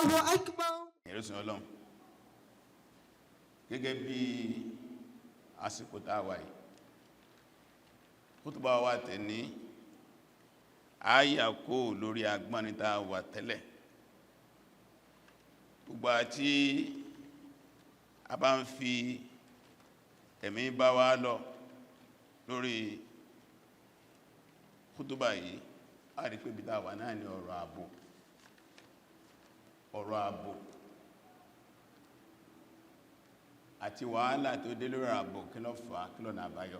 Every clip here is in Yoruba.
الله أكبر. Ìrẹsìn Ọlọ́run, gẹ́gẹ́ bí àsìkò tá a wà yìí, kútùbà wa tẹ̀ ní àyà kó lórí agbọ́ni tá a wà tẹ́lẹ̀. Gbogbo àti a bá ń fi ẹ̀mí bá wa lọ lórí kútùbà yìí, a rí pé bí tá a wà náà ní ọ̀rọ̀ ààbò, ọ̀rọ̀ ààbò àti wàhálà tó dé lórí ààbò. Kí ló fà á? Kí lọ́nà àbáyọ?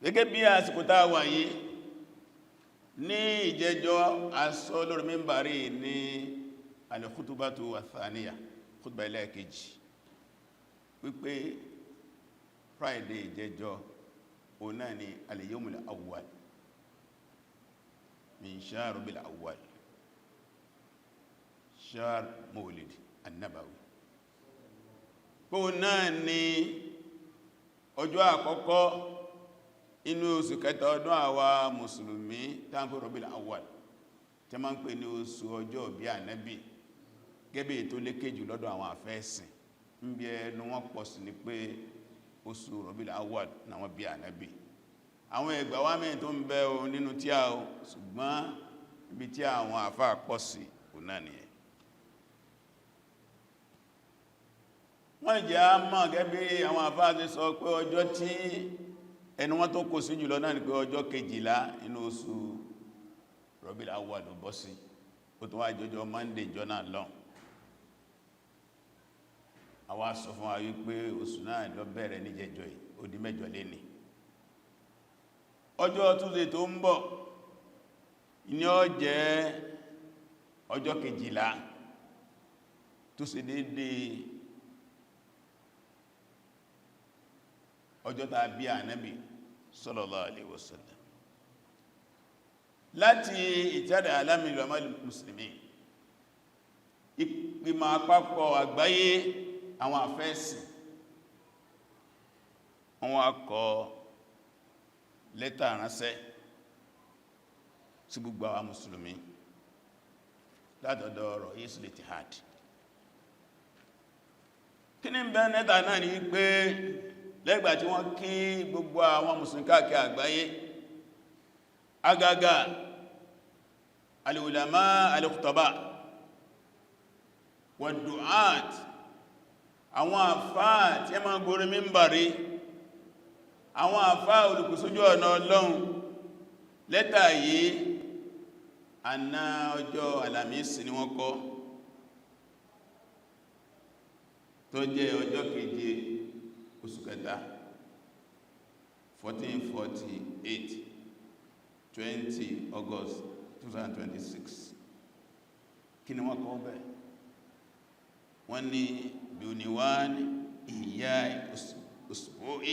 Gẹ́gẹ́ bí àsìkò tá a wà yìí, ní ìjẹjọ́ aṣọ lórí mímbàrí ní al-khutbatu ath-thaniya, khutba ẹlẹ́ẹ̀kejì, wípé Friday ìjẹjọ́ òun náà ni al-yawmul awwal min shahr bil awwal, shahr mawlid an-nabawi. Kó náà ni ọjọ́ àkọ́kọ́ inú oṣù kẹta ọdún àwa mùsùlùmí táǹpé Rabiul Awwal, tí a máa ń pè ní oṣù ọjọ́ bí Ànábì, gẹ́bẹ̀ tó lékè jù lọ́dọ̀ àwọn àfẹ́ẹ̀sìn ń bí ẹnu wọn pọ̀ sí ní pé oṣù Rabiul Awwal na wọ́n bí Ànábì. Àwọn ẹgbà wá mẹ́rin tó ń bẹ o nínú tí a o, ṣùgbọ́n ibi tí àwọn àfáà pọ̀ sí òun náà nìyẹn. Wọ́n jẹ́ á mọ̀ gẹ́bí àwọn àfáà ti sọ pé ọjọ́ tí ẹnu wọn tó kò sí jùlọ náà ni pé ọjọ́ 12 inú oṣù Rabiul Awwal ló bọ́ sí. Ó tún wá jọjọ́ Monday jọ náà lọ. Àwa sọ fún wa wípé oṣù náà lọ bẹ̀rẹ̀ níjẹjọ yìí, ó di 8 lénìí. Ọjọ́ Tuesday tó ń bọ̀ ní ó jẹ́ ọjọ́ 12, tó ṣe déédéé ọjọ́ tá bí Ànábì sallallahu alaihi wasallam. Láti ìtàdà alámi ìlúwàmá musulmi, ìgbìmọ̀ àpapọ̀ àgbáyé àwọn àfẹ́ẹ̀sìn, wọ́n wá kọ lẹ́tà ránṣẹ́ sí gbogbo àwọn mùsùlùmí látọ̀dọ̀ Ra'isul Ittihad. Kí ní bẹ́ lẹ́tà náà? Ní pé lẹ́gbà tí wọ́n kí gbogbo àwọn mùsùlùmí káàkiri àgbáyé, agaga al-ulama al-khutaba wa-du'at, àwọn àfáà tí ẹ máa gorí mímbàrí, àwọn àfáà olùkùsójú ọ̀nà Ọlọ́run. Lẹ́tà yìí, àná ọjọ́ Àlàmísì ni wọ́n kọ, tó jẹ́ ọjọ́ 7 oṣù kẹta 1448, 20 August 2026. Kí ni wọ́n kọ bẹ́ẹ̀? Wọ́n ní بعنوان إحياء أسبوع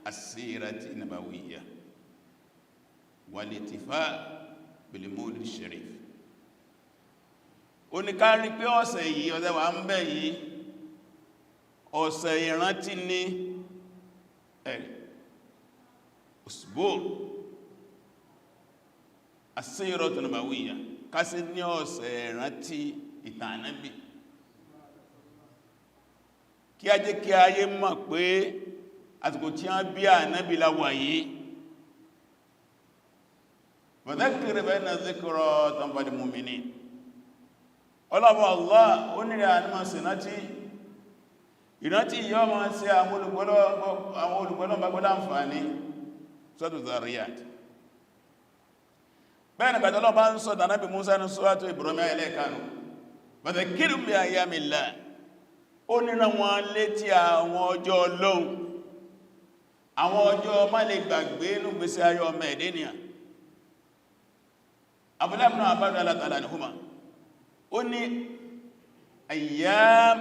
السيرة النبوية والاحتفاء بالمولد الشريف. Ó ní ká rí pé ọ̀sẹ̀ yìí, ọ̀sẹ̀ wà ń bẹ̀ yìí, ọ̀sẹ̀ ìrántí ní ẹ̀rì أسبوع السيرة النبوية, kásí ní ọ̀sẹ̀ ìrántí ìtàn Ànábì, kí a jẹ́ kí ayé mọ̀ pé àsìkò tí wọ́n bí Ànábì la wà yìí. فذكر فإن الذكرى تنفع المؤمنين. Ọlọ́bọ̀ Allah ó nílẹ̀ ànímọ̀ sí ìrántí, ìrántí yọ́ ma ṣe àwọn olùgbọ́lọ́ bá gbọ́lá àǹfààní. Suratu Zariyat. Bẹ́ẹ̀ ni gbàtọ́lọ́ bá ń sọ Ànábì Musa ní Suratu Ibrahim ẹlẹ́ẹ̀kanu, فذكرهم بأيام الله, ó níran wọn létí àwọn ọjọ́ Ọlọ́hun, àwọn ọjọ́ má lè gbàgbé nínú gbèsè ayé ọmọ ẹ̀dẹ́nìyàn. Abdullah ibn Abbas radiyallahu anhuma, ó ní أيام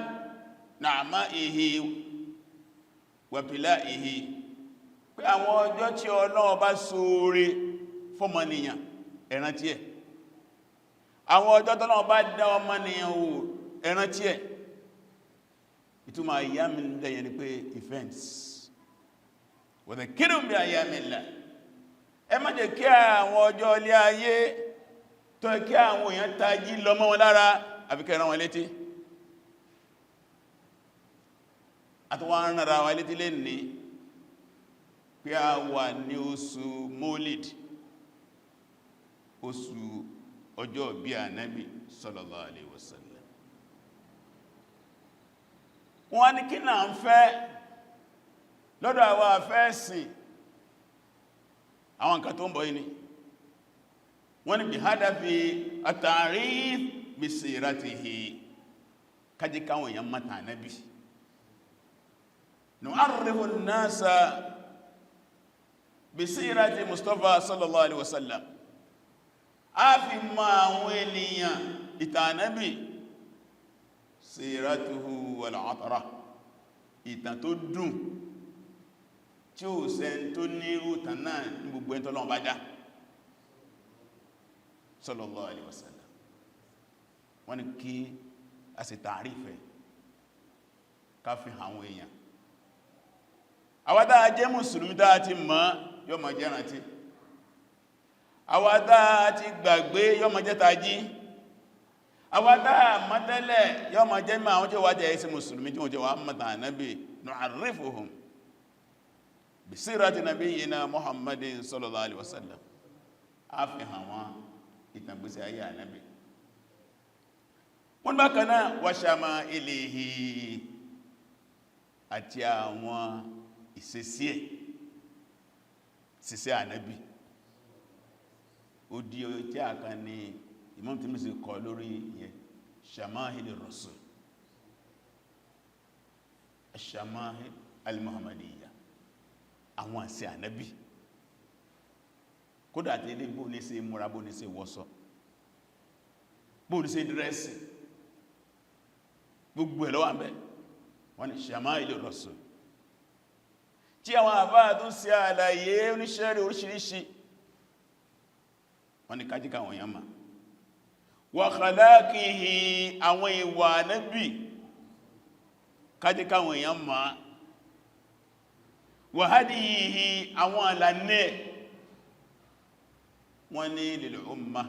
نعمائه وابتلائه, pé àwọn ọjọ́ tí Ọlọ́run bá ṣoore fọ́mọnìyàn, ẹ rántí ẹ̀. Àwọn ọjọ́ tọ́lọ́run bá dá ọmọnìyàn wò, ẹ rántí ẹ̀. Ìtumọ̀ أيام lẹ́yìn ni pé events. وذكرهم بأيام الله, ẹ má jẹ́ kí àwọn ọjọ́ ilé ayé Tó kí àwọn èèyàn tají lọ mọ́ wọn lára, àfikẹ́ rán wọn létí. Àtúwọ́n rán wa létí lè ní pé a wà ní oṣù Mólìd, oṣù ọjọ́ bí Ànábì sallallahu alaihi wasallam. Wọ́n ní kí náà ń fẹ́ lọ́dọ̀ àwọn àfẹ́ẹ̀sìn, àwọn nǹkan tó ń bọ̀ yìí ni wọ́n ní بهدف التعريف بسيرته, kájí káwọn èèyàn mọ̀ Ànábì. نعرف الناس بسيرة Mustafa صلى الله عليه وسلم. A fi mọ̀ àwọn ènìyàn ìtàn Ànábì, سيرته العطرة, ìtàn tó dùn tí ó sẹ́n tó nírú ìtàn náà ní gbogbo ẹni tọ́lọ́run bá dá, صلى الله عليه وسلم. Wọ́n ní kí a sì tààrífẹ́ ká fi àwọn èèyàn. Àwa tá jẹ́ mùsùlùmí, tá ti mọ̀, yóò máa jẹ́ rántí. Àwa tá ti gbàgbé, yóò máa jẹ́ tají. Àwa tá mọ̀ tẹ́lẹ̀, yóò máa jẹ́ mọ́ àwọn tí ó wá jẹ́ sí mùsùlùmí, tí wọ́n jẹ́ wà mọ̀tà Ànábì. نعرفهم بسيرة نبينا محمد صلى الله عليه وسلم. A fi hàn wọ́n ìtàgbésí ayé Ànábì. Wọ́n bákan náà وشمائله, àti àwọn ìṣesí ẹ̀, ṣiṣẹ́ Ànábì. Ó dí tí a kan ní Imam Tirmidhi kọ lórí ìyẹn, شمائل الرسول, الشمائل المحمدية, àwọn àṣẹ Ànábì, kódà tí ilé bó ní ṣe múra, bó ní ṣe wọṣọ, bó ní ṣe dress, gbogbo ẹ̀ ló wà ńbẹ̀. Wọ́n ni شمائل الرسول, tí àwọn àfáà tún ṣe àlàyé oníṣẹ́rẹ̀ oríṣiríṣi. Wọ́n ni kájíkà àwọn èèyàn ma وأخلاقه, àwọn ìwà Ànábì, kájíkà àwọn èèyàn ma وهديه, àwọn àlànà. Wọ́n ní للأمة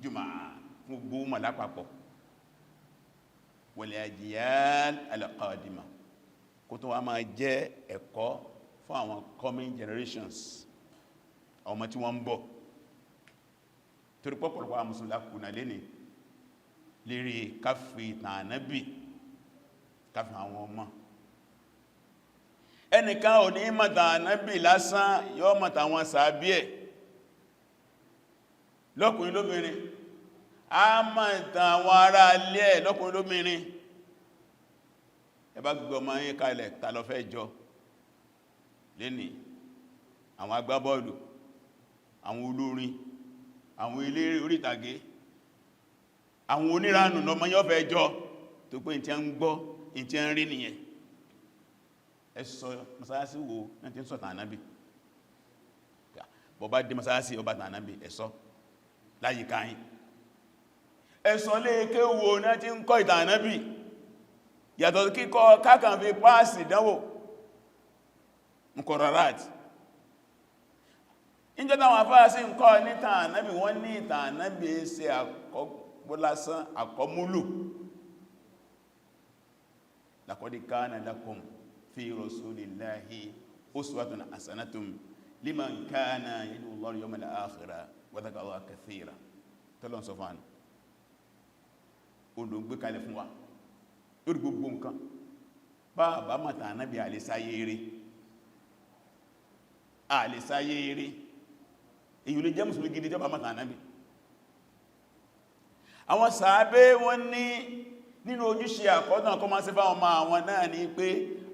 جمعاء, fún gbogbo lápapọ̀, والأجيال القادمة, kó tó wá máa jẹ́ ẹ̀kọ́ fún àwọn coming generations, àwọn ọmọ tí wọ́n ń bọ̀, torí pọ́pọ̀lọpọ̀ àwọn mùsùlùmí kùnà lé ní lérí káfí ìtàn Ànábì, káfí àwọn ọmọ. Ẹnìkan ò ní mọ̀tàn Ànábì lásán, yóò mọ̀tàn àwọn sàábí ẹ̀, lọ́kùnrin lóbìnrin. A mọ̀tàn àwọn ará ilé ẹ̀, lọ́kùnrin lóbìnrin. Ẹ bá gbogbo ọmọ yín kalẹ̀, ta ló fẹ́ jọ léní? Àwọn agbábọ́ọ̀lù, àwọn olórin, àwọn eléré orí ìtàgé, àwọn oníranù lọmọ yóò fẹ́ jọ, tó pé ìtí ń gbọ́, ìtí ń rí nìyẹn. Ẹ sọ masáyásí wo ní tí ń sọ̀tàn Ànábì? Bọ́ bá dé masáyásí ọba tàn Ànábì, ẹ sọ láyìíká yín. Ẹ sọ léèké wo ní tí ń kọ́ ìtàn Ànábì, yàtọ̀ kíkọ́ kákan fi páàsì ìdánwò mukọrarat? Ìjọ táwọn afáà sí ń kọ́ ní ìtàn Ànábì, wọ́n ní ìtàn Ànábì ṣe àkọ́gbọ́ lásán, àkọ́múlò. لقد كان لكم في رسول الله أسوة حسنة لمن كان يرجو الله واليوم الآخر وذكر الله كثيرا. Tọ́lọ́n sọ fún olùgbé kalẹ̀ fún wa lórí gbogbo nǹkan. Bá bá mọ̀tàn Ànábì, àlèsáyé eré, àlèsáyé eré. Èyí lè jẹ́ mùsùlùmí gidi jọba mọ̀tàn Ànábì. Àwọn sàábé, wọ́n ní nínú ojúṣe àkọ́dàn kọ́ máa sí fáwọn ọmọ àwọn náà ní pé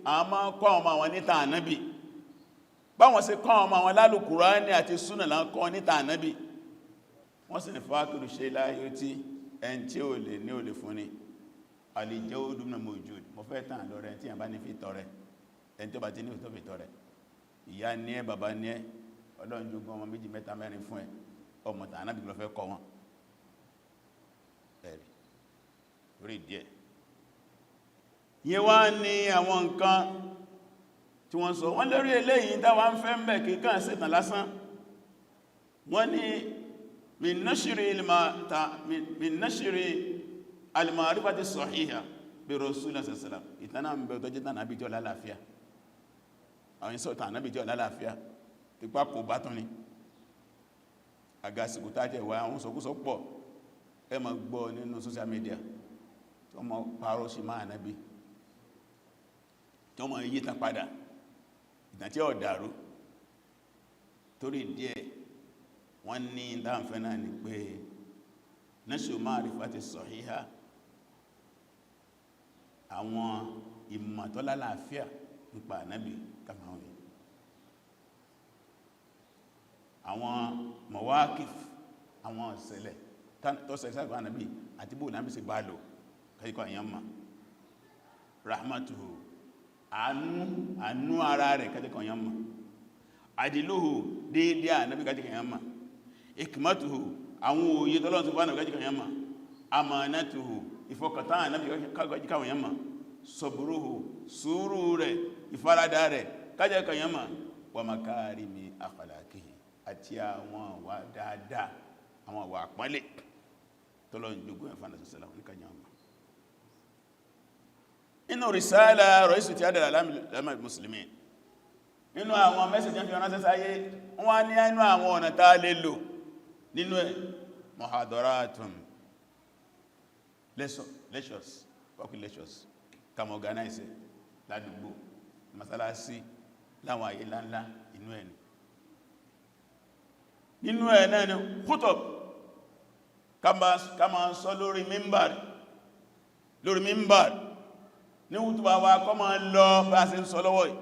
a máa kọ́ ọmọ àwọn níta Ànábì. Báwọn ṣe kọ́ ọmọ àwọn lálùkùránì àti súnà là ń kọ́ níta Ànábì. Wọ́n sì ní فاقد الشيء لا يعطيه, ẹn tí ó lè ní ò lè fún ni. الجود من الموجود. Mo fẹ́ tàn lọ́rẹ tí a bá ní fi tọrẹ, ẹn tí ó bá ti ní tó fi tọrẹ. Ìyá ní ẹ, bàbá ní ẹ, Ọlọ́run jogún ọmọ méjì, mẹ́ta, mẹ́rin fún ẹ, ọmọ tàn Ànábì lọ fẹ́ kọ́ wọn. Ẹ̀rí orí díẹ̀ yẹ wá ní àwọn nǹkan tí wọ́n sọ. Wọ́n lórí eléyìí táwa ń fẹ́ mẹ́ kíkàn ṣètàn lásán. Wọ́n ní Min nashri al-ma'rifati sahiha bi rasulillah sallallahu alaihi wasallam. Ìtànà ń bẹ tó jẹ́ tànà àbíjọ́ lálàáfíà. Àwọn ìsọ̀ tànà àbíjọ́ lálàáfíà tí pá kò bá tún ni àgásìkò tàjẹ̀ wà, àwọn sọkúsọ pọ̀, ẹ ma gbọ́ nínú social media tí wọ́n ma parọ́ sí máa nábi, tí wọ́n ma yí tán padà, ìtàn tí ó dàrú. Torí díẹ̀, wọ́n ní ìdáǹfẹ́ náà ni pé nashru ma'rifati sahiha, àwọn ìmọ̀ tó lálàáfíà nípa ànábì kàfàwọn yìí, àwọn mawakif, àwọn ìṣẹ̀lẹ̀ tó ṣẹlẹ̀ sáàkọ̀ ànábì àti bóò náà bí ṣe bá lò kájíkọ̀ àyàn ma rahmatuhu, àánú ara rẹ̀ kájíkọ̀ àyàn ma, àdìlúhù, déédé ànábì kájíkọ̀ àyàn ma, hikmatuhu, àwọn òye tọ́lọ́run tó fún kájíkọ̀ àyàn ma, amanatuhu, ìfọkàntán ànábì kájíkọ̀ àyàn ma, sọ̀bùrúhù, sùúrù rẹ̀, ìfaradà rẹ̀ kájíkọ̀ àyàn ma, wa makarimi akhlaqihi, àti àwọn àwà dáadáa, àwọn àwà àpọ́nlé tọ́lọ̀ ìjogún ẹ̀fà náà sọ́sọ́lá oníkàjá ọmọ. Inú risala rọ̀ísù tí a dára lámà musulmi, nínú àwọn mẹ́sẹ̀jẹ́ fi ránṣẹ́ sáyé, wọ́n ní inú àwọn ọ̀nà tá lè lò nínú ẹ̀, muhadaratun, lectures, public lectures, kama organize ládùúgbò, masalasi, láwọn àyè ńláńlá, inú ẹ̀ ni. Nínú ẹ̀ náà ni khutub, ká máa sọ lórí mímbàr, lórí mímbàr ní wútúbà wa kọ́ máa lọ bá ṣe ń sọ lọ́wọ́ yìí.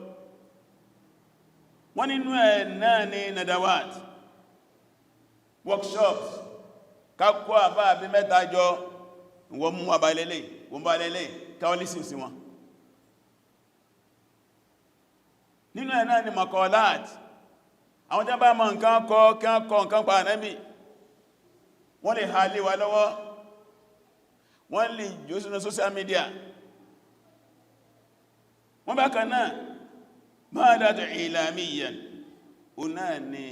Wọ́n nínú ẹ̀ náà ni nadawat, workshops, ká kó àbá àbí mẹ́ta jọ, wọ́n mú àbá ilẹ̀lẹ̀, wọ́n bá ilẹ̀lẹ̀, káwọ́ lísìn sí wọn. Nínú ẹ̀ náà ni maqalat, àwọn tí wọ́n bá mọ̀ nǹkan kọ, kí wọ́n kọ nǹkan pa Ànábì, wọ́n lè ha lé wa lọ́wọ́, wọ́n lè jù sínú social media. Wọ́n bá kan náà madatu ilamiyan, o náà ni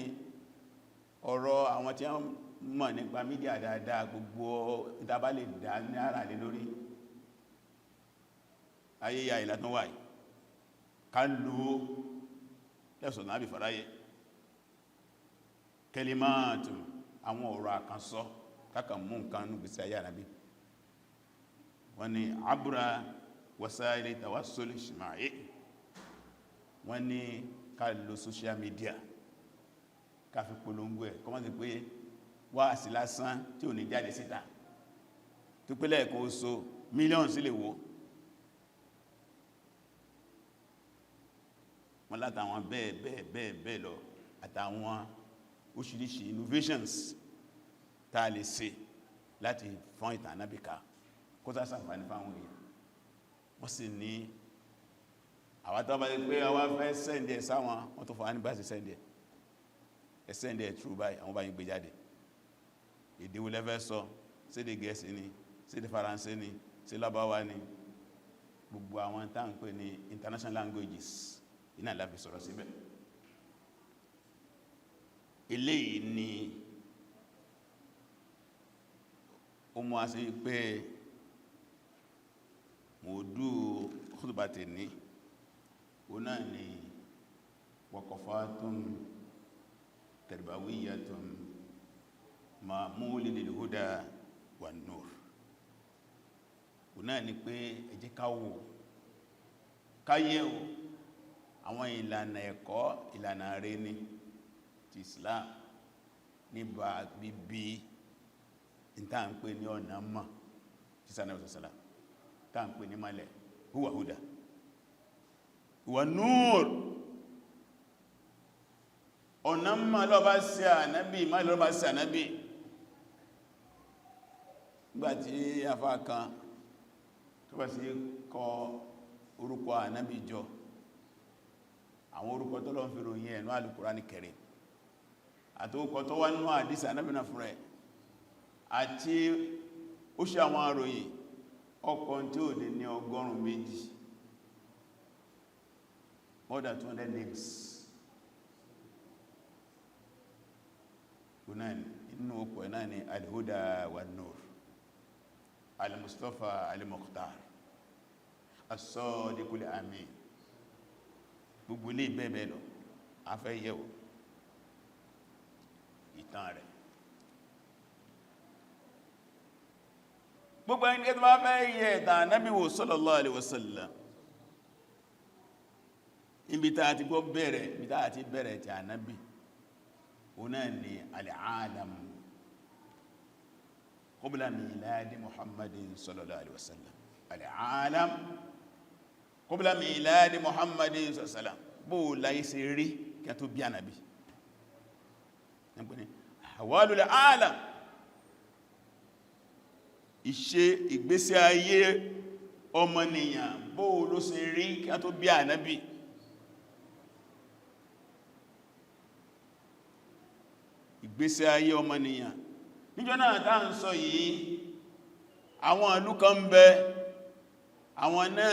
ọ̀rọ̀ àwọn tí wọ́n mọ̀ nípa mídíà dáadáa, gbogbo ìtàbá lè dá ní ara lè lórí ayé ya ìlàtún wáyé, ká lò lẹ́sọ̀ náà bí fàráyé kẹlìmáàtù, àwọn ọ̀rọ̀ àkànsọ kákà mú nǹkan ní gbèsè ayé Ànábì. Wọ́n ní abúra wasaili tawassul ijtimai, wọ́n ní ká lò social media ká fi polongo ẹ̀, kọ́mọ́ sí pé wáàsí lásán tí ò ní jáde síta, tó pé lẹ́ẹ̀kan oṣù mílíọ̀n sí lè wò. Wọ́n látàwọn bẹ́ẹ̀ bẹ́ẹ̀ bẹ́ẹ̀ bẹ́ẹ̀ lọ, àtàwọn oríṣiríṣi innovations tá a lè ṣe láti fọ́n ìtàn Ànábì ká, kó sá ṣàǹfààní fáwọn èèyàn. Wọ́n sì ní àwọn tó bá ti pé wọ́n fẹ́ send ẹ̀ sáwọn, wọ́n tó fọ́n ní bá sí send ẹ̀, send ẹ̀ through báyìí, àwọn bá yín gbé jáde. Èdè wo lẹ fẹ́ sọ? Sédè Gẹ̀ẹ́sì ni, sédè Faransé ni, sé Lárúbáwá ni? Gbogbo àwọn tá ń pè ní international languages iná láfi sọ̀rọ̀ síbẹ̀. Eléyìí ni ó mú a sí pé mọ̀ọ́dú khutbah tèní, ó náà ni waqafatun tarbawiyyatun ma mawlidil huda wan nur. Ó náà ni pé ẹ jẹ́ ká wò, ká yẹ̀ wò àwọn ìlànà ẹ̀kọ́, ìlànà rẹ̀ ní ti Islam nípa bíbí ìta ń pè ní ọ̀nà mọ̀ tí sánà ọ̀sọ̀sọ̀lá tá ń pè ní malẹ̀, huwa huda wa nur. Ọ̀nà mọ̀ lọ́bá sí ànábì, má lọ́bá sí ànábì. Nígbàtí afá kan tó bá sí kọ orúkọ ànábì jọ, àwọn orúkọ tó lọ́n fi ròyìn ẹ̀nú Al-Qur'ani Karim àti orúkọ tó wá nínú àdísì ànábì náà fún rẹ̀, àti ó ṣe àwọn àròyìn ọkọ̀ tí ó dé ní 200, more than 200 names. Inú Inú okò ẹ̀ náà ni al-huda wa nur, al-Mustafa al-Mukhtar, as-Sadiqul Amin, gbogbo ilé bẹ́ẹ̀bẹ́ẹ̀ lọ. A fẹ́ yẹ̀wò ìtàn rẹ̀. Gbogbo ẹni tó bá fẹ́ yẹ ìtàn Ànábì wò sallallahu alaihi wasallam, ibi tá ti gbọ́ bẹ̀rẹ̀, ibi tá ti bẹ̀rẹ̀ ti Ànábì, o náà ni al-alam qabla miladi Muhammadin sallallahu alaihi wasallam. Al-alam qabla miladi Muhammadin sallallahu alaihi wasallam, bó láyé ṣe rí kí a tó bí Ànábì. Ahwalul alam, ìṣe ìgbésí ayé ọmọnìyàn, bó ló ṣe rí kí a tó bí Ànábì. Ìgbésí ayé ọmọnìyàn níjọ́ náà tá ń sọ yìí, àwọn ìlú kan ń bẹ, àwọn náà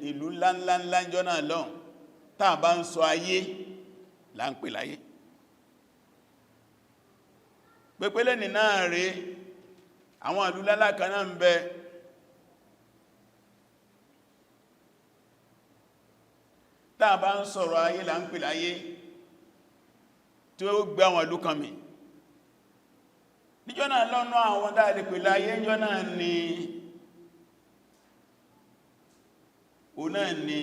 ìlú ńláńláńlá níjọ́ náà lọ́n. Tá bá ń sọ ayé là ń pè láyé pẹ́pẹ́lẹ́ ní náà rí, àwọn ìlú ńláńlá kan náà ń bẹ. Tá bá ń sọ̀rọ̀ ayé là ń pè láyé tí ó gbé àwọn ìlú kan mì níjọ́ náà lọ́nà. Àwọn dáadé pè láyé níjọ́ náà ni o náà ni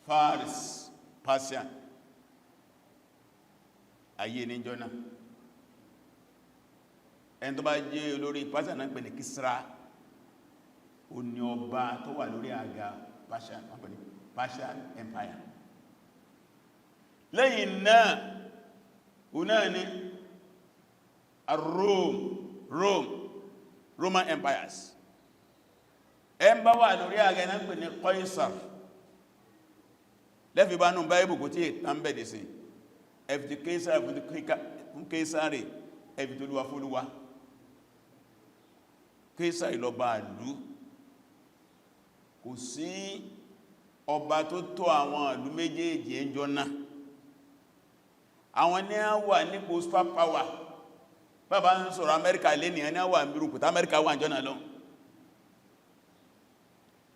Faris, Persia, ayé níjọ́ náà. Ẹni tó bá jẹ́ olórí Persia náà pè ní Kisra. Ó ní ọba tó wà lórí àga Persian, Persian Empire. Lẹ́yìn náà, o náà ni Rome, Roman Empires. Ẹn bá wà lórí àga náà pè ní Caesar. Lẹ́fì bá nù Báíbù kò tí ìtàn bẹ̀dẹ̀ sí ẹfìtì Caesar fún Caesar, ẹfìtì Olúwa fólúwa. Caesar ìlọba ìlú. Kò sí ọba tó tó àwọn ìlú méjèèjì ẹjọ́ náà. Àwọn ní a wà nípò super power. Bàbá ń sọ̀rọ̀ Amẹ́ríkà lé ní ẹni wà ní rúkùtà Amẹ́ríkà wà jọ́nà lọ.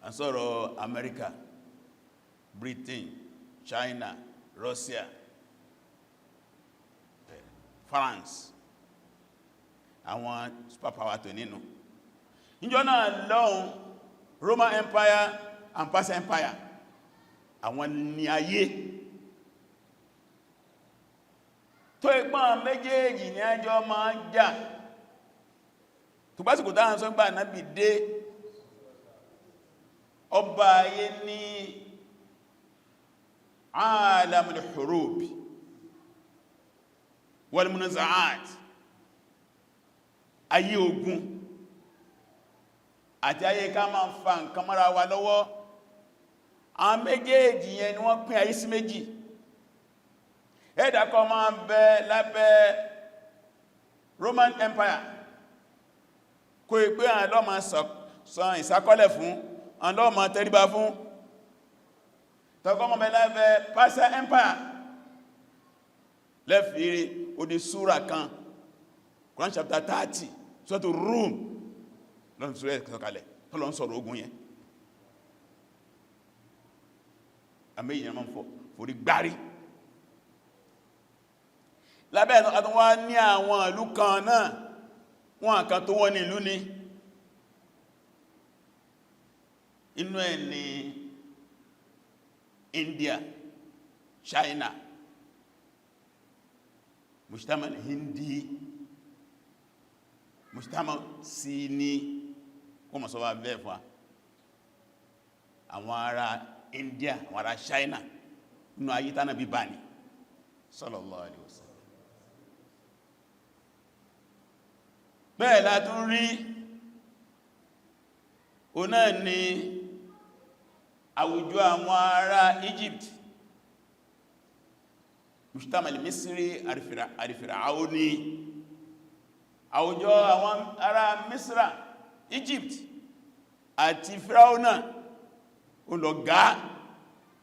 A sọ̀rọ̀ Amẹ́ríkà, Britain, China, Russia, France, àwọn super power tó nínú níjọ́ náà lọ́hun, Roman Empire and Persian Empire, àwọn ní ayé tó ìpọ́n méjèèjì ní ẹjọ́ máa ń jà. Tó bá sì kò dáhùn sọ́gbà náà dé, ọba ayé ní alamul hurub wal munaza'at, ayé ogun àti ayé ká máa fa nǹkan mọ́ra wa lọ́wọ́. Àwọn méjèèjì yẹn ni wọ́n pín ayé sí méjì. Ẹ̀dàkọ́ máa ń bẹ lábẹ́ Roman Empire, kó ipé àwọn lọ́mọ san ìsákọ́lẹ̀ fún, àwọn lọ́mọ tẹríba fún. Tọ́kọ́ mọ́ bẹ lábẹ́ Persian Empire, lẹ́fìírí ó di súra kan, Quran chapter 30, sọ́tò Rome lọ́nà súra ẹ̀kọ́kalẹ̀ tó lọ ń sọ̀rọ̀ ogun yẹn. Àmì ìyẹn mọ́ forí gbárí lábẹ́. Àtúnwá ní àwọn ìlú kan náà, wọ́n kan tó wọ́n ní ìlú ní inú ẹ̀ ní India, China, mujtama Hindi, mujtama Sini. Wọ́n mọ̀ sọ wá bẹ́ẹ̀ fún àwọn ará India, àwọn ará China nínú ayé tánà bí bá ní sallallahu alaihi wasallam. Bẹ́ẹ̀ la tún rí, o náà ni àwùjọ àwọn ará Egypt, mujtama al-Misri al-Fir'auni, àwùjọ àwọn ará Misra, Egypt, àti Firauna olọ̀gá.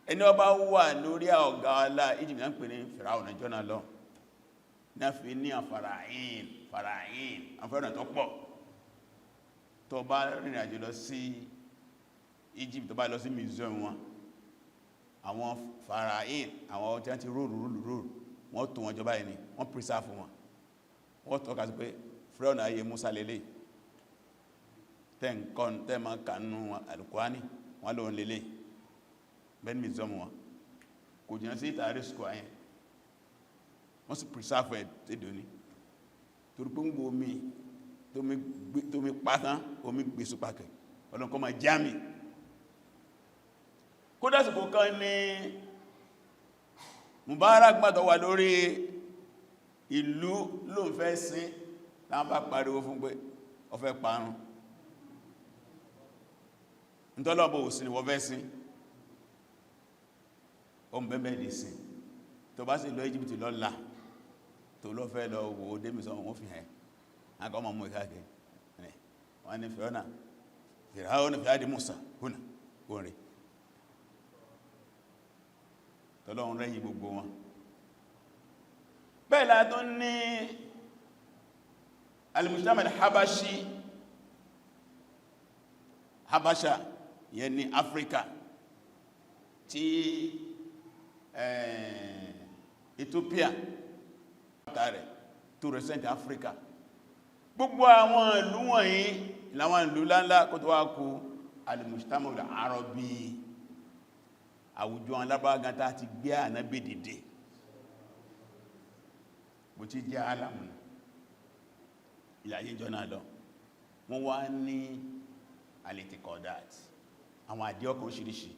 Ẹni ọba wà lórí ọ̀gá ọlá Egypt náà ń pè ní Firauna jọ́nà lọ. Náà fi ní àfàràín fàràín àfẹ́ràn tó pọ̀. Tó bá rìnrìn àjò lọ sí Egypt, tó bá lọ sí museum wọn, àwọn fàràín, àwọn tí wọ́n ti róòrù róòrù róòrù, wọ́n tó wọn jọba ẹni, wọ́n preserve wọn. Wọ́n tọ́ka sí pé Fíráúnà ayé Musa lélẹ̀, tẹ́ǹkan tẹ́ẹ̀mà kanú Al-Qur'ani, wọ́n lóun lélẹ̀ bẹ́ẹ̀ museum wọn, kò jìnnà sí ìtàrí square yẹn. Wọ́n sì preserve ẹ̀ tẹ́dọ̀ ní torí pé ń gbò omi tó mi pátán, omi gbé súpàkẹ̀ ọlọ́nkọ́ ma jámì. Kódásìkò kan ní Mubarak gbàtọ̀ wà lórí ìlú ló ń fẹ́ sí, láwọn bá pariwo fún pé ó fẹ́ parun, nítọ́lọ́bọ̀ òsìn ni wọ́n fẹ́ sí, o ń bẹ́bẹ̀ dì sí. Tó bá sì lọ Egypt lọ́la, tó lọ fẹ́ lọ wò ó démìsàn, wọ́n fi hàn ákọ́ ọmọ mú ìkáàkiri. Wọ́n ní Fìrọ́nà Fìràún fìyàdì Musa húnà orin tọ́lọ́run rẹ̀yìn gbogbo wọn. Bẹ́ẹ̀ la tún ní al-mujtama al-habashi, Habasha yẹn ní Africa, tí Ethiopia rẹ̀ tó represent Africa. Gbogbo àwọn ìlú wọ̀nyí láwọn ìlú láńlá, kó tó wá kú al-mujtama al-arabi, àwùjọ alábágan tá ti gbé Ànábì dìde, bó ti jẹ́ alamu ìlàyé jọ náà lọ. Wọ́n wá ní al-i'tiqadat, àwọn àdíọ́kàn oríṣiríṣi,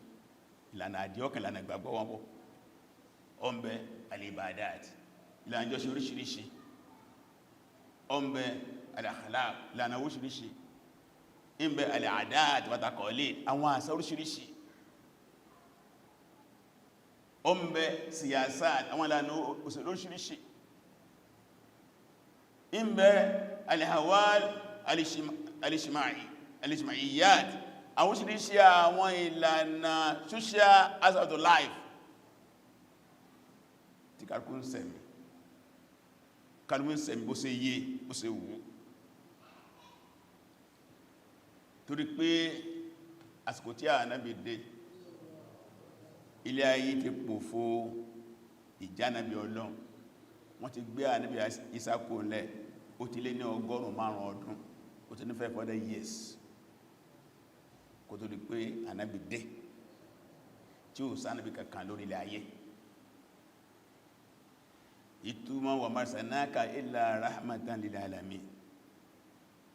ìlànà àdíọ́kàn, ìlànà ìgbàgbọ́ wọn bọ́ ọmọbẹ, al-ibadat, ìlànà ìjọsìn oríṣiríṣi ọmọbẹ, al-akhlaq, ìlànà oríṣiríṣi ìbẹ, al-adat wa taqalid, àwọn àṣà oríṣiríṣi ọmọbẹ, siyasat, àwọn ìlànà òṣèlú oríṣiríṣi ìbẹ, al-ahwal al-ijtima'iyyat, àwọn oríṣiríṣi àwọn ìlànà social aspect of life tí kàrùkú ń sẹ̀mí, kàrùkú ń sẹ̀mí bó ṣe yé, bó ṣe wù. Torí pé àsìkò tí Ànábì dé, ilé ayé ti pòfo ìjánàbí Ọlọ́run. Wọ́n ti gbé Ànábì Ìsá kúrò ńlẹ̀, ó ti lé ní 500 ọdún, ó ti ní 500 years kó tó di pé Ànábì dé, tí ó sánàbí kankan lórí ilẹ̀ ayé. Ìtumọ̀ wa ma arsalnaka illa rahmatan lil alamin,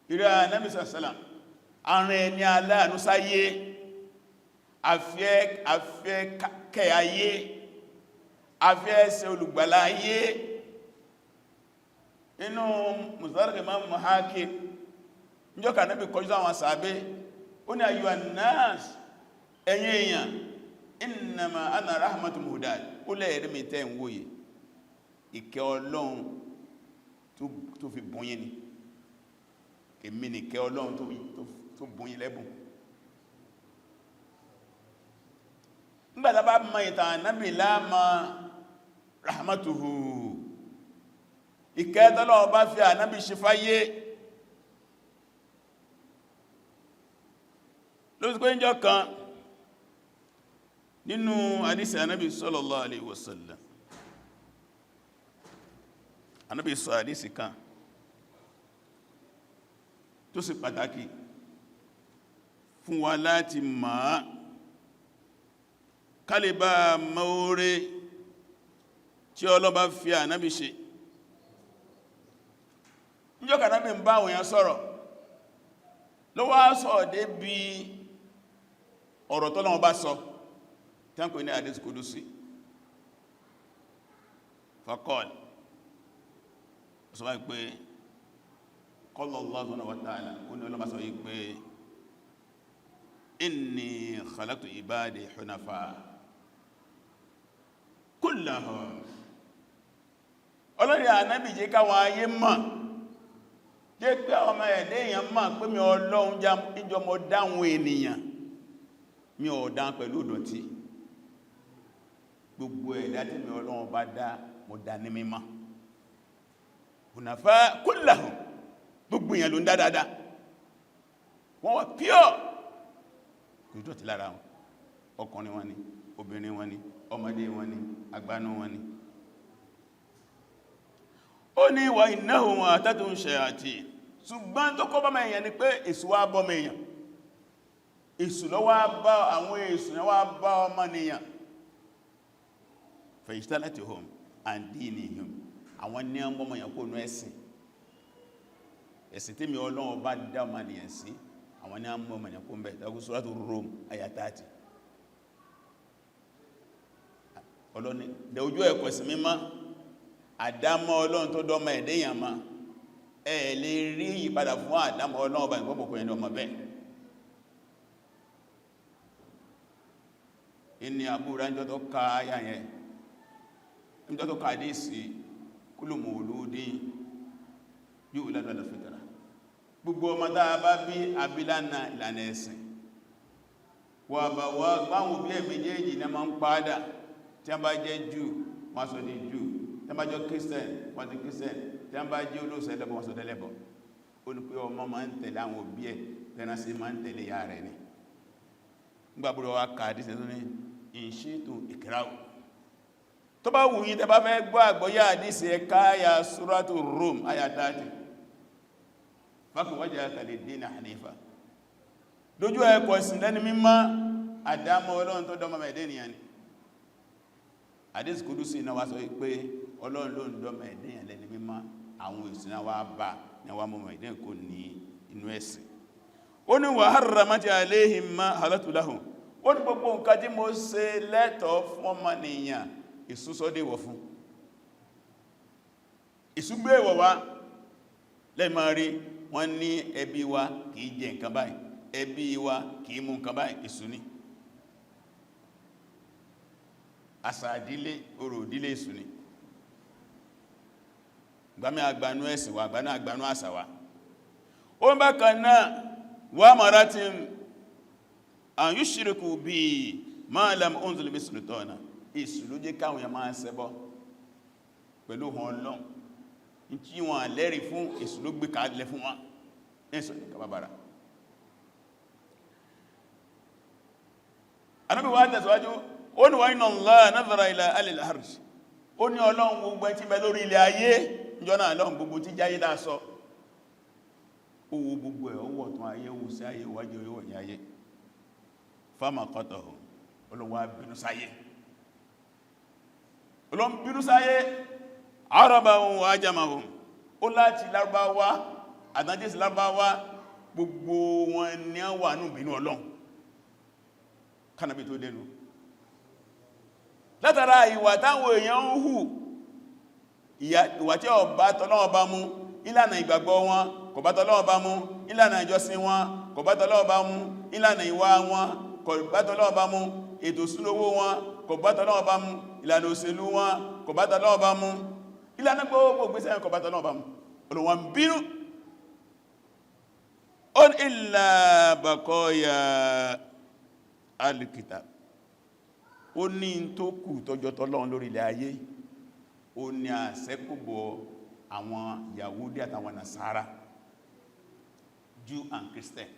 ìrẹ́ Ànábì sàlám, àrùn ẹni aláàánú sáyé, afẹ́ kẹ́ ayé, afẹ́ ẹsẹ̀ olùgbàlà ayé. Inú Mustadrak Imam Hakim, níjọ́ka Ànábì kọjú àwọn sàábé, ó ní ayyuhan nas, ẹ̀yin èèyàn, innama ana rahmatun muhdat. Ó lẹ́ẹ̀rí mi tẹ́ ń wòye, ìkẹ́ Ọlọ́run tó fi bùn yín ni èmi, ni ìkẹ́ Ọlọ́run tó bùn yín lẹ́bùn. Nígbàtà bá mọ ìtàn Ànábì láàmà rahmatuhu, ìkẹ́ tọ́lọ́run bá fi Ànábì ṣe fáyé. Ló ti pé ń jọ kan nínú àdísì Ànábì sallallahu alaihi wasallam, Ànábì sọ àdísì kan tó sì pàtàkì fún wa láti máa kálíbà mọ́ọ́rẹ́ tí ọlọ́ba fi Ànábì ṣe. Níjọ́ kànábì ń bá àwọn èèyàn sọ̀rọ̀, ló wá sọ dé bí ọ̀rọ̀ tọ́lọ́wọ́ bá sọ tí wọ́n pè ní hadith kudusi. Faqal, sọ wáyé pé qala Allah subhanahu wa ta'ala, ó ní ọlọ́ba sọ yí pé inni khalaqtu ibadi hunafa kullahum. Ọlọ́rin Ànábì, jẹ́ káwọn ayé mọ̀, jẹ́ pé àwọn ọmọ ẹ̀dẹ́ èèyàn mọ̀ pé mi Ọlọ́run ìjọ mọ̀ dáwọn ènìyàn, mi ò dá pẹ̀lú ìdọ̀tí. Gbogbo ẹ̀dá tí mi Ọlọ́run bá dá, mo dá ní mímọ́. Hunafa kullahum, gbogbo èèyàn ló ń dá dáadáa, wọ́n wà pure, kò dọ̀tí lára wọn. Ọkùnrin wọn ni, obìnrin wọn ni, ọmọdé wọn ni, àgbánú wọn ni. Ó ní wa innahum atatuhum shayatin. Ṣùgbọ́n tó kọ́ bá mẹ́ èèyàn ni pé èṣù wá bọ́ mẹ́ èèyàn, èṣù ló wá bá àwọn, èṣù náà wá bá ọmọnìyàn. Fajtalatuhum an dinihim, àwọn ní ọmọ èèyàn kó nú ẹ̀sìn, ẹ̀sìn tí mi Ọlọ́run bá dá ọmọnìyàn sí, àwọn ní ọmọ èèyàn kó ń bẹ̀. Tàbí Suratu Rum àyà 30. Ọlọ́ni dẹ ojú ẹ̀kọ́ sí mímọ́ àdámọ́ Ọlọ́run tó dọ́mọ ẹ̀dẹ́yàn ma ẹ̀ lè rí ìyípadà fún àdámọ́ Ọlọ́run ọba ìgbọ́pọ̀kọ̀ ẹni ọmọ bẹ́ẹ̀. Ìní àbúrà ń jọ tó ká ayà yẹn, ń jọ tó ká àdísì kullu mawludin yuladu ala fitra, gbogbo ọmọ tá a bá bí abilánà ìlànà ẹ̀sìn wà bà wà gbáwọn bí ẹ̀ méjèèjì ní ma ń padà. Tí a bá jẹ́ Júù, wọ́n sọ di Júù. Tí a bá jẹ́ Christian, wọ́n di Christian. Tí a bá jẹ́ olóòsẹ̀ ẹlẹ́bọ, wọ́n sọ dẹ́lẹ́bọ. Ó ní pé ọmọ máa ń tẹ̀lé àwọn òbí ẹ̀ tẹ́ránṣẹ́ máa ń tẹ̀lé ìyá rẹ̀ ni. Nígbàbúrò wa kà àdísẹ̀ tó ní ìṣètò ìkìráwò, tó bá wù yín, tẹ́ bá fẹ́ gbọ́ àgbọ́yá àdísẹ̀, ẹ̀ká ya Suratu Rum àyà 30, faqim wajhaka lid-dini hanifa, lójú ẹ̀kọ́ ìsìn lẹ́ni mímọ́, àdámọ́ Ọlọ́run tó dọ́mọ mẹ́ẹ̀dẹ́nìyàn ni. Àdísì kúdúsí iná wá sọ pé Ọlọ́run ló ń dọ́mọ ẹ̀dẹ́yàn lẹ́ni mímọ́, àwọn ìsìn náà wá bá ní wá mọ́mọ̀ ẹ̀dẹ́yàn kò ní inú ẹ̀sìn. Ó ní wa harramati alayhim ma halaltu lahum, ó ní gbogbo nǹkan tí mo ṣe lẹ́tọ̀ọ́ fún ọmọnìyàn, èṣù sọ dé wọ̀ fún, èṣù gbé ìwọ̀ wá lẹ́ẹ̀mọ́ rí. Wọ́n ní ẹbí wa kìí jẹ nǹkan báyìí, ẹbí wa kìí mú nǹkan báyìí, èṣù ni. Àṣà ìdílé, orò ìdílé, èṣù ni. Gbámi àgbànú ẹ̀sìn wa, àgbànú àgbànú àṣà wa. Ó ń bákan náà wà maratin an yushriku bí ma lam unzil bi sultana, èṣù ló jẹ́ káwọn èèyàn máa ṣẹbọ pẹ̀lú wọn Ọlọ́run tí wọ́n lẹ́rìí fún, èṣù ló gbé kalẹ̀ fún wọn, ẹ̀sọ̀ ní kàbàbàrà. Ànábì wá tẹ̀síwájú, ó ní wa inna Allaha nadhara ila ahli al-ard, ó ní Ọlọ́run gbogbo tí bẹ lórí ilẹ̀ ayé ìjọ náà lọ́run, gbogbo tí jáyé dáa sọ, owó gbogbo ẹ̀, owó ọ̀tún ayé, owó sí ayé, wájú owó ẹ̀yìn ayé. Famaqatahum, Ọlọ́run wá bínú sáyé, Ọlọ́run bínú sáyé, arabahum wa ajamahum, ó láti Lárúbáwá àtàjẹ́sì Lárúbáwá, gbogbo wọn ni a wà ní ìbínú Ọlọ́run kánàbí tó dénú, látara ìwà táwọn èèyàn ń hù, ìwà tí ó bá tọ́lọ́run bá mú, ìlànà ìgbàgbọ́ wọn kò bá tọ́lọ́run bá mú, ìlànà ìjọsìn wọn kò bá tọ́lọ́run bá mú, ìlànà ìwà wọn kò bá tọ́lọ́run bá mú, ètò ìṣúná wọn kò bá tọ́lọ́run bá mú, ìlànà òṣèlú wọn kò bá tọ́lọ́run bá mú, ìlànà gbogbo ìgbésẹ̀ kò bá tọ́lọ́run bá mú. Olùwọ̀n bínú. Ó ní illa baqaya al-kitab, ó ní tó kù tọ́jọ́ tọ́lọ́run lórí ilẹ̀ ayé, ó ní àṣẹ́kùbọ̀ àwọn Yahudi àtàwọn Nasara, Jew and Christian.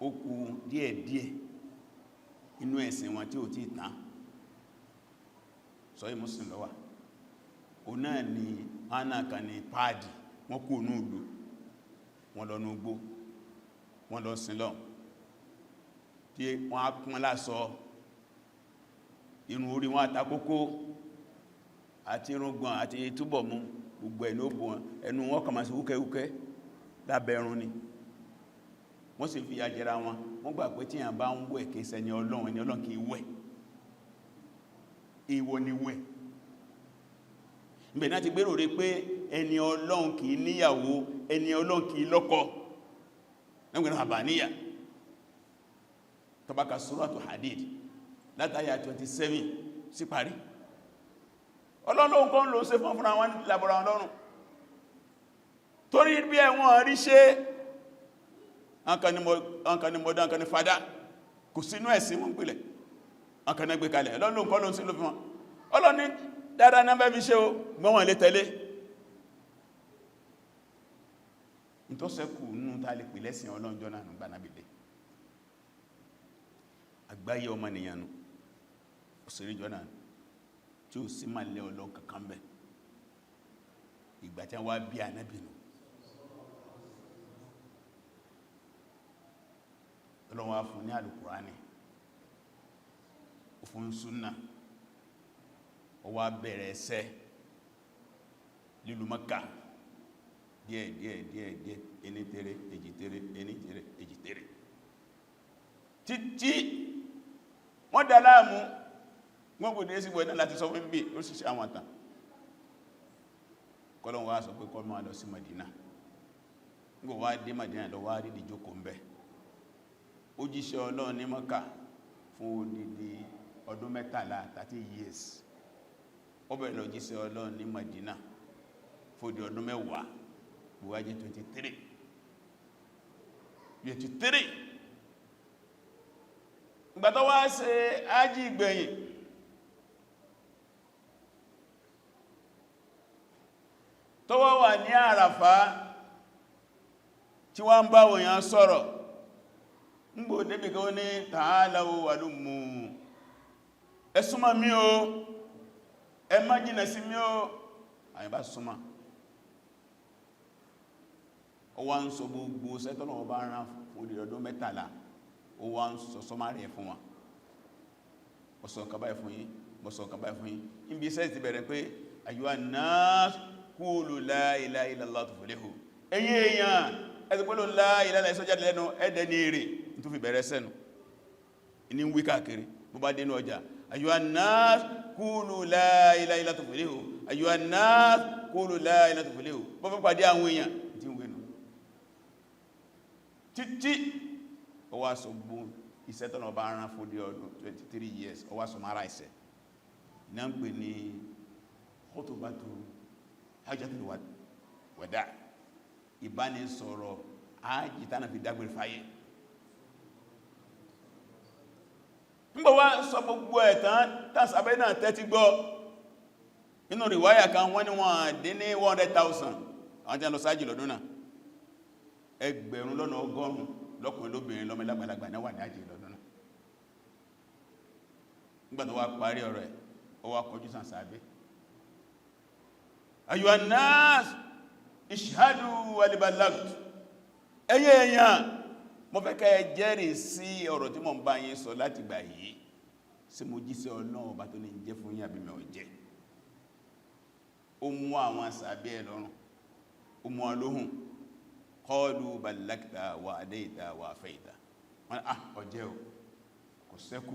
Ó kù díẹ̀díẹ̀ inú ẹ̀sìn wọn tí ó ti tán. Sọ́yí Muslim ló wà. Ó náà ni ánà kan ní páàdì, wọ́n kú ní ìlú, wọ́n lọ ní ugbó, wọ́n lọ sin lọ, tí wọ́n á kún lásọ, irun orí wọn àtàkókó àti irùngbọ̀n àti túbọ̀ mú gbogbo ẹ̀nú ó bò wọn, ẹnu wọn kàn máa sí wúkẹ́wúkẹ́ lábẹ́rún ni. Wọ́n sì fi àjẹra wọn. Wọ́n gbà pé tí yàn bá ń wẹ̀, kìí ṣẹni Ọlọ́run, ẹni Ọlọ́run kìí wẹ̀, èèwọ̀ ni wẹ̀. Ìbẹ̀ náà ti gbérò rí pé ẹni Ọlọ́run kìí níyàwó, ẹni Ọlọ́run kìí lọ́kọ, lẹ́gbẹ̀rẹ̀ àbáníyà. Tọ́bákà Suratu Hadid látàyà 27 sí parí, Ọlọ́run kan ló ṣe fún fúnra wọn lábọ́ra wọn lọ́rùn, torí bí ẹ̀wọ̀n rí ṣe àǹkan ni mọ̀dá, àǹkan ni fadá, kò sínú ẹ̀sìn wọn pìlẹ̀, àǹkan náà gbé kalẹ̀. Ọlọ́run kan ló ń sí ló fi wọn. Ọlọ́run ní dáadáa náà fẹ́ fi ṣe o, gbọ́n wọn lè tẹ̀lé. Ìtọ́sẹ́kù nínú tá lè pè lẹ́sìn ọlọ́njọ́ náà nígbà nábìdé àgbáyé ọmọnìyàn nù òsèré jọ náà tí ó sí máa lẹ́ ọlọ́ kankan bẹ́. Ìgbà tí wọ́n bí ànábì nù, Ọlọ́run wá fún ní Àlùkùránì, ó fún súnà, ó wá bẹ̀rẹ̀ ẹsẹ́ lílù Mákà díẹ̀ díẹ̀ díẹ̀ díẹ̀, ení tere èjì tere, ení tere èjì tere, títí wọ́n dá láàmú. Wọ́n kò dé sí gbọ́ náà láti sọ fún bí ó sì ṣe àwọn àtàn. Kọ́lọ́n wá sọ pé kó máa lọ sí Madina. Nígbà wá dé Madina lọ, wá rí ìjókòó ń bẹ. Ó jíṣẹ́ Ọlọ́run ní Mákà fún odidi ọdún 13, 30 years. Ó bẹ̀rẹ̀ lọ jíṣẹ́ Ọlọ́run ní Madina fún odidi ọdún 10, gbogbo jẹ́ 23, 23. Ìgbà tó wá ṣe ájì ìgbẹ̀yìn, tó wá wà ní Àràfá tí wọ́n ń bá òyàn sọ̀rọ̀, ńgbò débì kan ní ta'alaw halummu, ẹ súnmọ́ mi o, ẹ má jìnà sí mi o. Àyíbá súnmọ́, ó wá ń sọ gbogbo sẹ́tọ́lọ́wọ́ bá rán fún odidi ọdún 13, ó wá ń sọ sọmárì ẹ̀ fún wọn. Ó sọ nǹkan báyìí fún yín, mo sọ nǹkan báyìí fún yín. Níbi iṣẹ́ ti bẹ̀rẹ̀ pé ayyuhan nas qulu la ilaha illallah tuflihu. Ẹ̀yin èèyàn, ẹ̀sì pẹ̀lú la ilaha illallah sọ́jáde lẹ́nu ẹ̀dẹ̀ ní èrè tó fi bẹ̀rẹ̀ sẹ́nu ní wí káàkiri. Bó bá dénú ọjà, ayyuhan nas qulu la ilaha illallah tuflihu, ayyuhan nas qulu la ilaha illallah tuflihu. Bó fẹ́ pàdé àwọn èèyàn tí ń wénu títí ó wá sọ gbogbo iṣẹ́ tọ́nà bá rán fún di ọdún 23 years, ó wá sọ mara ìṣẹ́ iná ń pè ní khutbatu hajjatul wada, ìbánisọ̀rọ̀ ájì tánà fi dágbére fáyé. Nígbà wá sọ gbogbo ẹ̀tàn tásàbẹ́ náà tẹ́tí gbọ́. Nínú rìwáyà kan, wọ́n ní wọ́n dín ní 100,000 àwọn tí a lọ sáájì lọ́dún náà, 100,000 lọ́kùnrin, lóbìnrin, lọ́mọ, lágbàlagbà náà wà ní àjì lọ́dún náà. Nígbà tó wá parí ọ̀rọ̀ ẹ̀, ó wá kọjú sàn sàábé, ayyuhan nas ishhadu hal ballaghtu. Ẹ̀yin èèyàn, mo fẹ́ kẹ́ ẹ jẹ́rìí sí ọ̀rọ̀ tí mo ń bá yín sọ láti gbà yìí. Sí mo jíṣẹ́ Ọlọ́run ọba tó ní jẹ́ fún yín, àbí mi ò jẹ́? Ó mú àwọn sàábé ẹ̀ lọ́rùn, ó mú wọn lóhùn. Qalu ballagta wa adayta wa afayta. Wọ́n ah, ọjẹ́ o, kò sẹ́kù,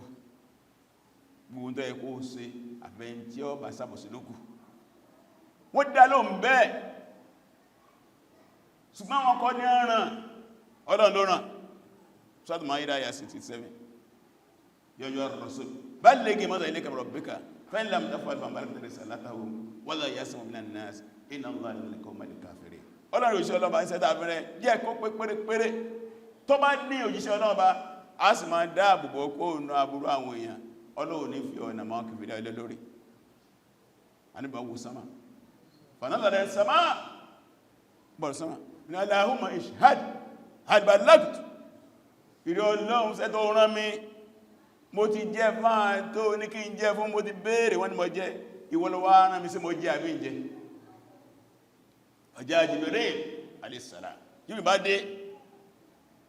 gbogbo tó yẹ kó ṣe, àfẹ́ntí ọ bá sábọ̀sí lókù. Wọ́n dá lóhùn bẹ́ẹ̀, ṣùgbọ́n wọn kọ́ ní ọ̀ràn, Ọlọ́run ló ràn. Suratul Maida àyà 67, ya ayyuhar rasul balligh ma unzila ilayka min rabbika fa in lam taf'al fama ballaghta risalatahu wallahu ya'simuka minan nas inna Allaha la yahdil qawmal kafirin. Ọlọ́run, òjíṣẹ́ Ọlọ́run bá ń sẹ́ta abẹ́rẹ́ jẹ́ kó pé pérépéré. Tó bá ní òjíṣẹ́ Ọlọ́run bá a sì máa dáàbòbò kó nù aburú àwọn èèyàn, Ọlọ́run ní fi ọ̀nà máa kìfìdá ilé lórí. Àníbà wo sama fanadhara sama bọ̀rọ̀ sama ní Allahumma ishhad hal ballaghtu. Ìrẹ́ Ọlọ́run, sẹ́tọ̀ rán mi, mo ti jẹ́ fáà tó ní kí n jẹ́ fún, mo ti béèrè wọ́n ni mo jẹ́. Ìwọ ló wá rán mi sí, mo jẹ́ àbí ń jẹ́? Ọjá Jibril alayhi salam, Jibril bá dé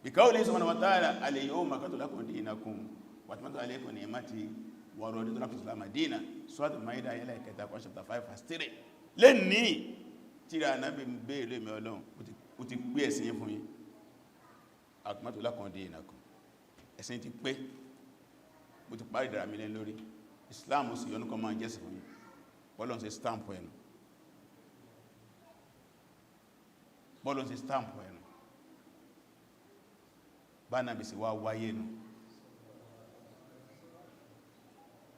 bi qawlihi subhanahu wa ta'ala al-yawma akmaltu lakum dinakum wa atmamtu alaykum ni'mati wa raditu lakum al-islama dinan. Suratul Maida ayẹlẹ́ kẹta, Quran chapter 5 verse 3. Lẹ́ni tíra Ànábì ń béèrè mi, Ọlọ́run ó ti pé ẹ̀sìn yín fún yín, akmaltu lakum dinakum, ẹ̀sìn ti pé, mo ti parí ìdára mi lẹ́ lórí Islam, ó sì yọ́nú kan máa jẹ́sì fún yín. Bọ́lọ́n ṣe stamp ẹnu, bọ́lọ́n ṣe stamp ẹnu bá nàbì sí wá wáyé nù.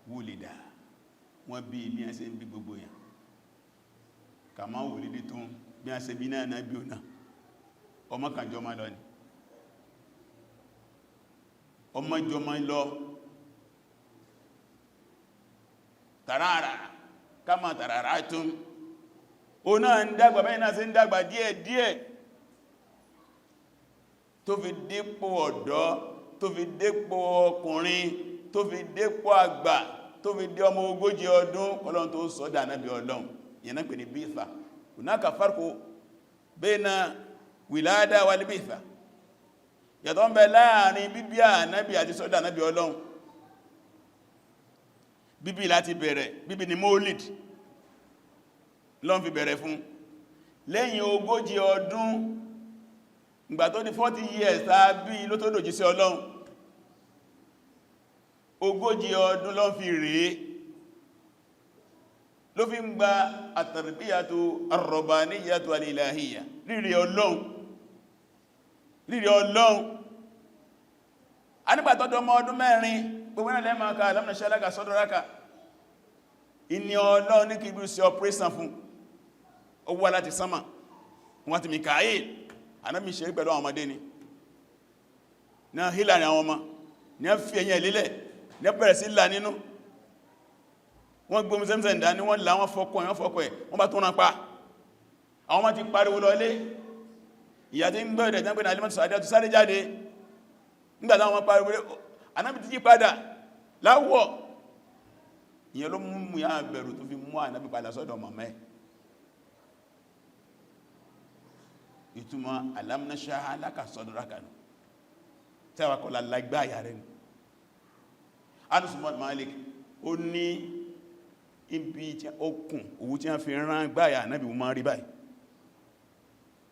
Wúlìdà, wọ́n bí bí a ṣe ń bí gbogbo yàn, kàmá wùlìdì tó bí a ṣe bí náà náà bí ọ̀nà ọmọ kan jọ máa lọ ni, ọmọ jọ máa lọ tàràrà kama tàràrà tún. O náà ń dàgbà bẹ́ẹ̀ náà sí ń dàgbà díẹ̀ díẹ̀. tó fi dépò ọ̀dọ́, tó fi dépò ọkùnrin, tó fi dépò àgbà, tó fi dé ọmọ 40 ọdún, Ọlọ́run tó sọ́dá ànábì Ọlọ́run. Ìyẹn náà pè ní bíìfà. Hunaka farqu bayna wìládà wal bíìfà. Yàtọ̀ ń bẹ láàrin bíbí ànábì àti sọ́dá ànábì Ọlọ́run. Bíbí láti bẹ̀rẹ̀, bíbí ni mólìd lọ́n fi bẹ̀rẹ̀ fún. Lẹ́yìn 40 ọdún, ìgbà tó di 40 years tàbí ló tó dòjí sí Ọlọ́run. 40 ọdún lọ́n fi rèé, ló fi ń gba àtàrbíyàtò arọ̀bàníyàtò alìlàhíyà, rírí Ọlọ́run, rírí Ọlọ́run. A nígbà tọ́dọ̀ ọmọ ọdún 4, gbogbo náà lẹ́mọ̀ ká alam nashrah laka sadraka. Ìní Ọlọ́run ní kí ibi sí operation fún ó wá láti sánmà, wọ́n ti Mikael. Anábi ṣe pẹ̀lú àwọn ọmọdé ni ní hílà ní àwọn ọmọ ní a fi ẹ̀yìn ẹ̀lélẹ̀ ní bẹ̀rẹ̀ sí là nínú. Wọ́n gbómi sẹ́msẹ̀ ìdá ní wọ́n là, wọ́n fọ́kọ̀ ẹ̀, wọ́n fọ́kọ̀ ẹ̀, wọ́n bá tún rán pa. Àwọn ọmọ ti pariwo lọlé. Ìyá tí ń gbọ́ ìdẹ̀ tán pé ní alimọ́tò sàdé tó sáré jáde nígbà táwọn pariwo, anábi ti yí padà láwọ̀. Ìyẹn ló mú ya bẹ̀rù tó fi mú ànábì padà sọ́dọ̀ màmá ẹ̀. Ìtumọ̀ alam nashrah laka sadraka nù tí a wà kọ́lá lágbáyà rẹ̀ nù. Anas Malik ó ní ibi tí ó kùn òwú tí a fi rán gbáyà ànábì wọ́n rí báyìí.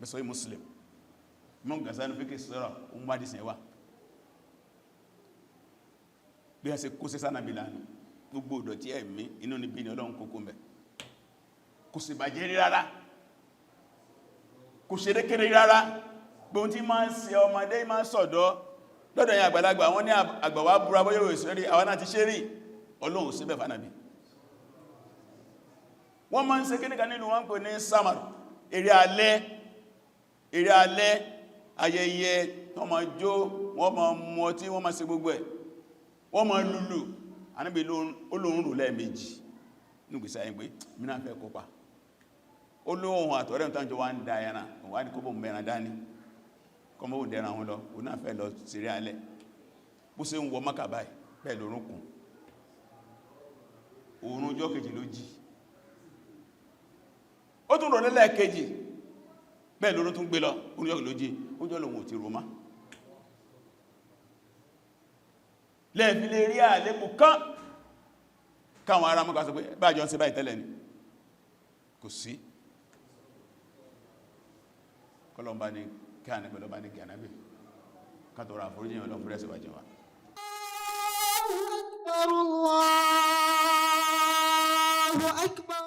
Bẹ́sọ̀ Muslim, mọ́ Gazali fíkẹ́ sọ́rọ̀ ohun bá dìsẹ̀ wà bí a ṣe kó sí sánàbí lánàá, gbogbo ìdọ̀tí ẹ̀mí inú níbi ní Ọlọ́run kókó mẹ́. Kò sì bàjẹ́ rí rárá, kò ṣe rékéré rárá. Gbogbo tí máa ń ṣe ọmọdé máa ń sọ̀dọ́ lọ́dọ̀ yẹn, àgbàlagbà wọ́n ní àgbàwà búra bóyá òṣèré àwọn náà ti ṣe rí. Ọlọ́run síbẹ̀ fánàbí. Wọ́n máa ń ṣe kíníkà nílùú wọ́n pè ní samar, eré alẹ́, eré alẹ́, ayẹyẹ. Wọ́n máa jó, wọ́n máa mu ọtí, wọ́n máa ṣe gbogbo ẹ̀, wọ́n máa lùlù. Ànábì olóhun rò lẹ́ẹ̀mejì nígbèsí ayé pé mìíràn fẹ́ kópa. Olóhun àtọ̀rẹ́ ìtànjọ wá ń da ẹran, wà ní kóbò mẹ́ran dání, kọmọ́ ò dẹran wọn lọ, òun náà fẹ́ lọ sírí alẹ́. Bó ṣe ń wọ Mákà báyìí bẹ́ẹ̀ lórúnkùn òun. Ọjọ́ kejì ló jí, ó tún rọ̀ lẹ́lẹ́kejì, bẹ́ẹ̀ lórún tún gbé lọ. Oúnjọ́ ló jí, oúnjọ́ lòun ò ti rò má lẹ́ẹ̀fí lè rí àlébù kán káwọn ará Mákà sọ pé bájọ́ ń ṣe báyìí tẹ́lẹ̀ ni. Kò sí kọlọmbá ní kí a nígbẹ̀lọ́bá ní gẹ̀ẹ́nàbì kàtọ̀rọ̀ àforíjì ọlọ́fúrẹ́sì wájẹ́ wa. أكبر، الله أكبر.